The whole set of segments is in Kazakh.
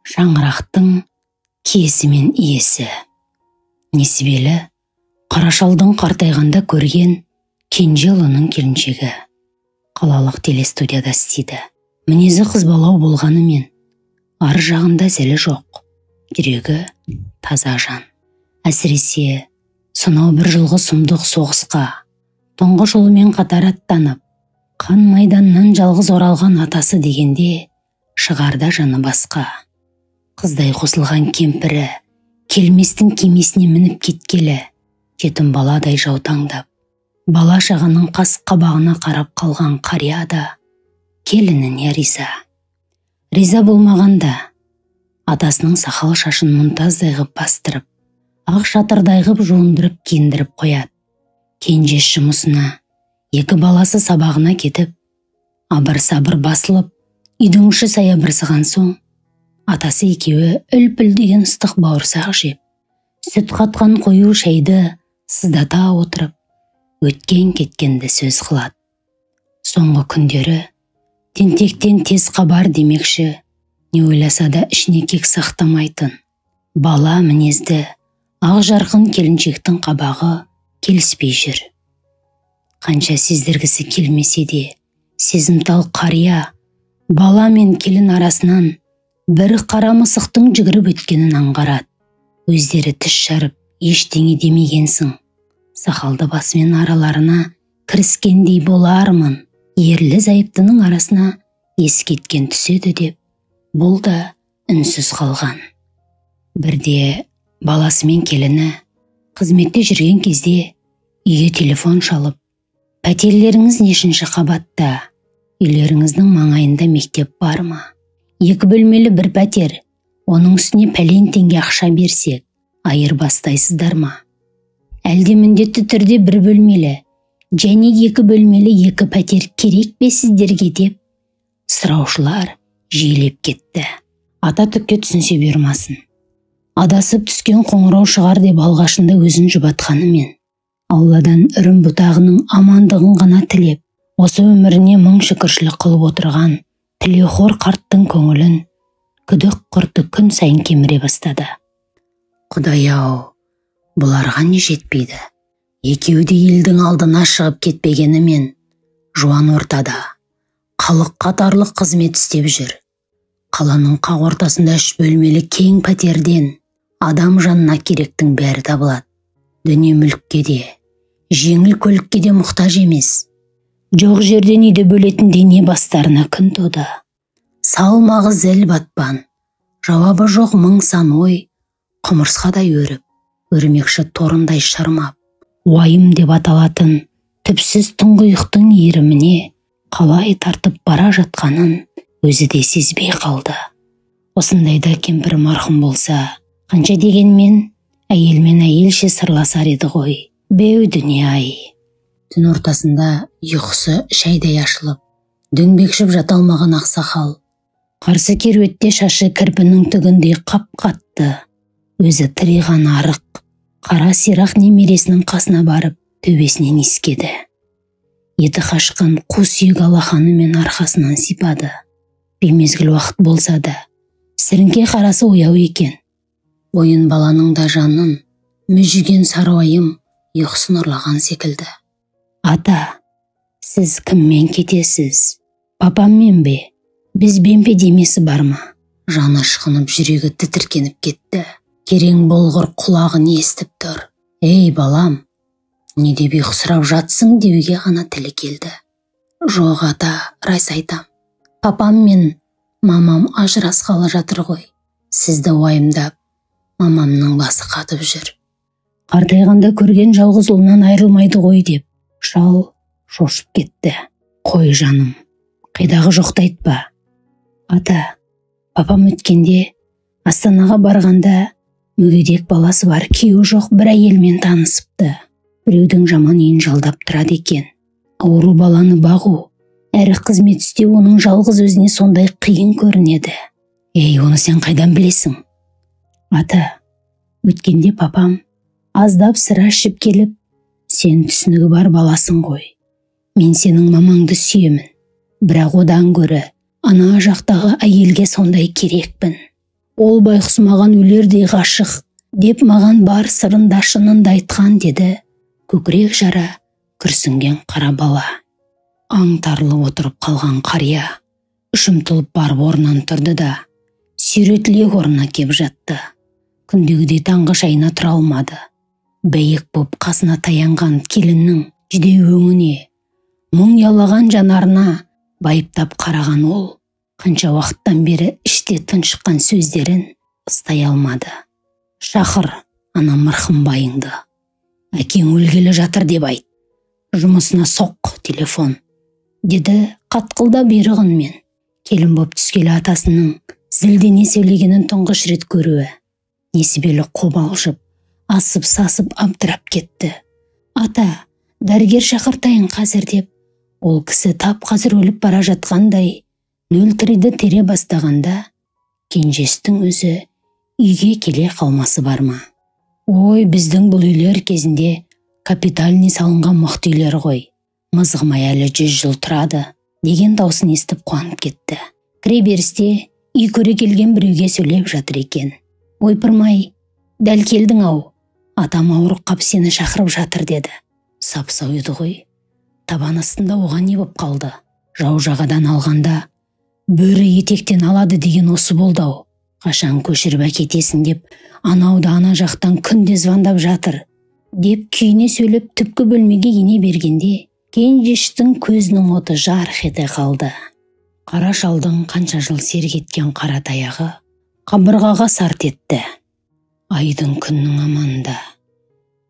Шаңырақтың киесі мен иесі. Несібелі Қарашалдың қартайғанда көрген кенже ұлының келіншегі. Қалалық телестудияда істейді. Мінезі қызбалау болғанымен ар жағында зілі жоқ, жүрегі таза жан. Әсіресе сонау бір жылғы сұмдық соғысқа тұңғыш ұлымен қатар аттанып, қан майданнан жалғыз оралған атасы дегенде шығарда жаны басқа. Қыздай қосылған кемпірі келместің кемесіне мініп кеткелі жетім баладай жаутаңдап, бала шағаның қас қабағына қарап қалған қария да келініне риза. Риза болмағанда атасының сақал шашын мұнтаздай ғып бастырып, ақ шатырдай ғып жуындырып киіндіріп қояды. Кенжесі жұмысына, екі баласы сабағына кетіп, абыр-сабыр басылып, үйдің іші саябырсыған соң, атасы екеуі үлпілдеген ыстық бауырсақ жеп, сүт қатқан қою шайды сыздата отырып, өткен-кеткенді сөз қылады. Соңғы күндері тентектен тез хабар демекші, не ойласа да ішіне кек сақтамайтын бала мінезді ақ жарқын келіншектің қабағы келіспей жүр. Қанша сездіргісі келмесе де, сезімтал қария бала мен келін арасынан бір қара мысықтың жүгіріп өткенін аңғарады. Өздері тіс жарып ештеңе демегенсің, сақалды басымен араларына кіріскендей болармын, ерлі зайыптының арасына есі кеткен түседі деп, бұл да үнсіз қалған. Бірде баласы мен келіні қызметте жүрген кезде үйге телефон шалып, пәтерлеріңіз нешінші қабатта, үйлеріңіздің маңайында мектеп бар ма? Екі бөлмелі бір пәтер, оның үстіне пәлен теңге ақша берсек, айырбастайсыздар ма? Әлде міндетті түрде бір бөлмелі және екі бөлмелі екі пәтер керек пе сіздерге деп сұраушылар жиілеп кетті. Ата түкке түсінсе бұйырмасын. Адасып түскен қоңырау шығар деп алғашында өзін жұбатқанымен, Алладан үрім бұтағының амандығын ғана тілеп, осы өміріне мың шүкіршілік қылып отырған тілеуқор қарттың көңілін күдік құрты күн сайын кеміре бастады. Құдай-ау, бұларға не жетпейді? Екеуі де елдің алдына шығып кетпегенімен жуан ортада халық қатарлы қызмет істеп жүр. Қаланың қақ ортасында үш бөлмелі кең пәтерден адам жанына керектің бәрі табылады. Дүние мүлікке де, жеңіл көлікке де мұқтаж емес. Жоқ жерден үйді бөлетіндей не бастарына күн туды. Салмағы зіл батпан, жауабы жоқ мың сан ой құмырсқадай өріп, өрмекші торындай шырмап, уайым деп аталатын түпсіз тұңғиықтың иіріміне қалай тартып бара жатқанын өзі де сезбей қалды. Осындайда кемпір марқұм болса, қанша дегенмен әйелмен әйелше сырласар еді ғой. Беу дүние-ай. Түн ортасында ұйқысы шайдай ашылып, дөңбекшіп жата алмаған ақсақал қарсы керуетте шашы кірпінің түгіндей қап-қатты, өзі тыриған арық, қара сирақ немересінің қасына барып төбесінен иіскеді. Еті қашқан қу сүйек алақанымен арқасынан сипады. Беймезгіл уақыт болса да, сіріңке қарасы ояу екен. Ойын баланың да жанын мүжіген сары уайым ұйқысын ұрлаған секілді. Ата, сіз кіммен кетесіз? Папаммен бе? Бізбен бе демесі бар ма? Жаны ышқынып жүрегі тітіркеніп кетті. Керең болғыр құлағын естіп тұр. Ей, балам, не деп ұйқысырап жатсың деуге ғана тілі келді. Жоқ, ата, рас айтам. Папам мен мамам ажырасқалы жатыр ғой. Сізді уайымдап, мамамның басы қатып жүр. Қартайғанда көрген жалғыз ұлынан айырылмайды ғой деп шал шошып кетті. Қой жаным, қидағы жоқты айтпа. Ата, папам өткенде Астанаға барғанда мүгедек баласы бар, күйеуі жоқ бір әйелмен танысыпты. Біреудің жаман үйін жалдап тұрады екен. Ауру баланы бағу, әрі қызмет істеу оның жалғыз өзіне сондай қиын көрінеді. Ей, оны сен қайдан білесің? Ата, өткенде папам аздап сыра ішіп келіп, сен түсінігі бар баласың ғой. Мен сенің мамаңды сүйемін. Бірақ одан гөрі ана жақтағы әйелге сондай керекпін. Ол байғұс маған өлердей ғашық деп маған бар сырын да шынын да айтқан, деді көкірек жара күрсінген қара бала. Аңтарылып отырып қалған қария ұмтылып барып орнынан тұрды да сүйретіле орнына кеп жатты. Күндегідей таңғы шайына тұра алмады. Бәйек боп қасына таянған келіннің жүдеу өңіне, мұң ұялаған жанарына байыптап қараған ол қанша уақыттан бері іште тыншыққан сөздерін ұстай алмады. Шақыр ана мырқым байыңды. Әкең өлгелі жатыр деп айт. Жұмысына соқ телефон, деді қатқылда бұйрық үнмен. Келін боп түскелі атасының зілдене сөйлегенін тұңғыш рет көруі. Несібелі қобалжып, асып-сасып абдырап кетті. Ата, дәрігер шақыртайын қазір деп, ол кісі тап қазір өліп бара жатқандай нөлтіриді тере бастағанда, кенжестің өзі үйге келе қалмасы бар ма? Ой, біздің бұл үйлер кезінде капитальный салынған мықты үйлер ғой. Мызғымай әлі 100 жыл тұрады, деген даусын естіп қуанып кетті. Кіре берісте үй көре келген біреуге сөйлеп жатыр екен. Ойпырмай, дәл келдің ау, атам ауырып қап сені шақырып жатыр, деді. Сап-сау еді ғой. Табан астында оған не боп қалды? Жау жағадан алғанда бөрі етектен алады деген осы болды ау. Қашан көшіріп әкетесің деп анау да ана жақтан күнде звондап жатыр, деп күйіне сөйлеп түпкі бөлмеге ене бергенде кенжештің көзінің оты жарқ ете қалды. Қара шалдың қанша жыл серік еткен қара таяғы қабырғаға сарт етті. Айдың күннің аманында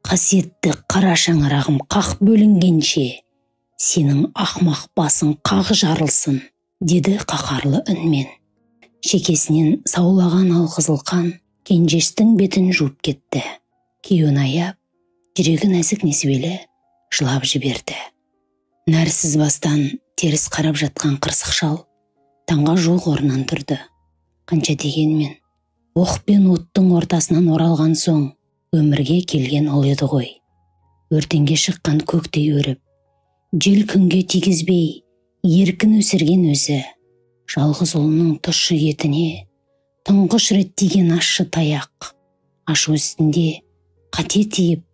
қасиетті қара шаңырағым қақ бөлінгенше сенің ақмақ басың қақ жарылсын, деді қаһарлы үнмен. Шекесінен саулаған алқызыл қан кенжештің бетін жуып кетті. Күйеуін аяп, жүрегі нәзік Несібелі жылап жіберді. Нәрсіз бастан теріс қарап жатқан қырсық шал таңға жуық орнынан тұрды. Қанша дегенмен, оқ пен оттың ортасынан оралған соң өмірге келген ол еді ғой. Өртенге шыққан көктей өріп, жел күнге тигізбей, еркін өсірген өзі, жалғыз ұлының тұщы етіне тұңғыш рет тиген ащы таяқ, ашу үстінде қате тиіп,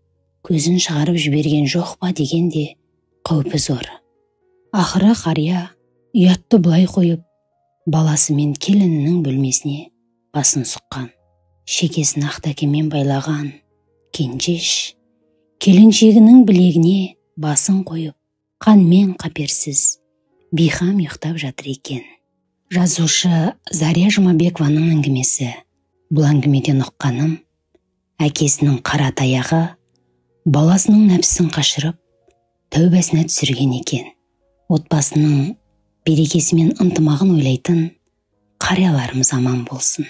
көзін шығарып жіберген жоқ па дегенде қаупі зор. Ақыры қария ұятты былай қойып, баласы мен келінінің бөлмесіне басын сұққан. Шекесін ақ дәкемен байлаған кенжеш келіншегінің білегіне басын қойып, қанмен қаперсіз бейқам ұйықтап жатыр екен. Жазушы Зария Жұмабекованың әңгімесі. Бұл әңгімеден ұққаным, әкесінің қара таяғы баласының нәпсісін қашырып, тәубасына түсірген екен. Отбасының берекесі мен ынтымағын ойлайтын қарияларымыз аман болсын.